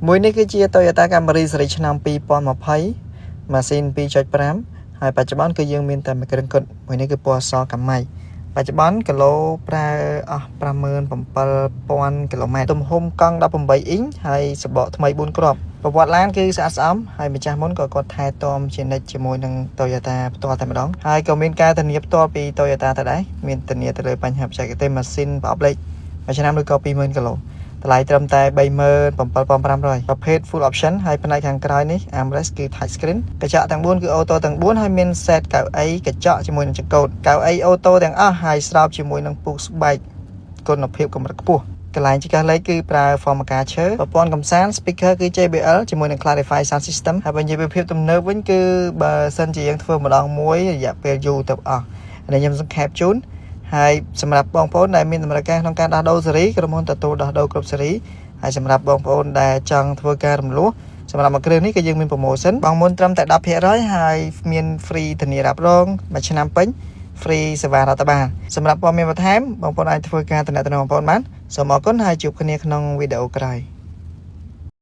មួយនេះគឺជា Toyota Camry ស៊េរីឆ្នាំ2020ម៉ាស៊ីន2.5ហើយបច្ចុប្បន្នគឺយើងមានតែមួយគ្រឿងគត់មួយនេះគឺពណ៌សកាម៉ៃបច្ចុប្បន្នគីឡូប្រើអស់57,000គីឡូម៉ែត្រទំហំកង់18អ៊ីងហើយសបកថ្មី4គ្រាប់ប្រវត្តិឡានគឺស្អាតស្អំហើយម្ចាស់មុនក៏គាត់ថែទាំជានិច្ចជាមួយនឹង Toyota ផ្ទាល់តែម្ដងហើយក៏មានការធានាផ្ទាល់ពី Toyota ទៅដែរមានធានាទៅលើបញ្ហាបច្ចេកទេសម៉ាស៊ីនប្រអប់លេខមួយឆ្នាំឬក៏20,000គីឡូតម្លៃត្រឹមតែ37,500ប្រភេទ full option ហើយផ្នែកខាងក្រោយនេះ armrest គឺ touch screen កញ្ចក់ទាំង4គឺ auto ទាំង4ហើយមាន set កៅអីកញ្ចក់ជាមួយនឹងចង្កូតកៅអី auto ទាំងអស់ហើយស្រោបជាមួយនឹងពូកស្បែកគុណភាពកម្រិតខ្ពស់កន្លែងចង្កឹះលេខគឺប្រើ Formica ឈើប្រព័ន្ធកំសាន្ត speaker គឺ JBL ជាមួយនឹង Clarify Sound System ហើយបើនិយាយពីភាពទំនើបវិញគឺបើសិនជាយើងធ្វើម្ដងមួយរយៈពេលយូរទៅអស់នេះខ្ញុំសង្ខេបជូនហើយសម្រាប់បងប្អូនដែលមានតម្រូវការក្នុងការដោះដូរស៊េរីក្រុមហ៊ុនទទួលដោះដូរគ្រប់ស៊េរីហើយសម្រាប់បងប្អូនដែលចង់ធ្វើការរំលោះសម្រាប់មួយគ្រឿងនេះគឺយើងមាន promotion បង់មុនត្រឹមតែ10%ហើយមាន free ធានារ៉ាប់រងមួយឆ្នាំពេញ free សេវារដ្ឋបាលសម្រាប់ព័ត៌មានបន្ថែមបងប្អូនអាចធ្វើការទំនាក់ទំនងបងប្អូនបានសូមអរគុណហើយជួបគ្នាក្នុងវីដេអូក្រោយ។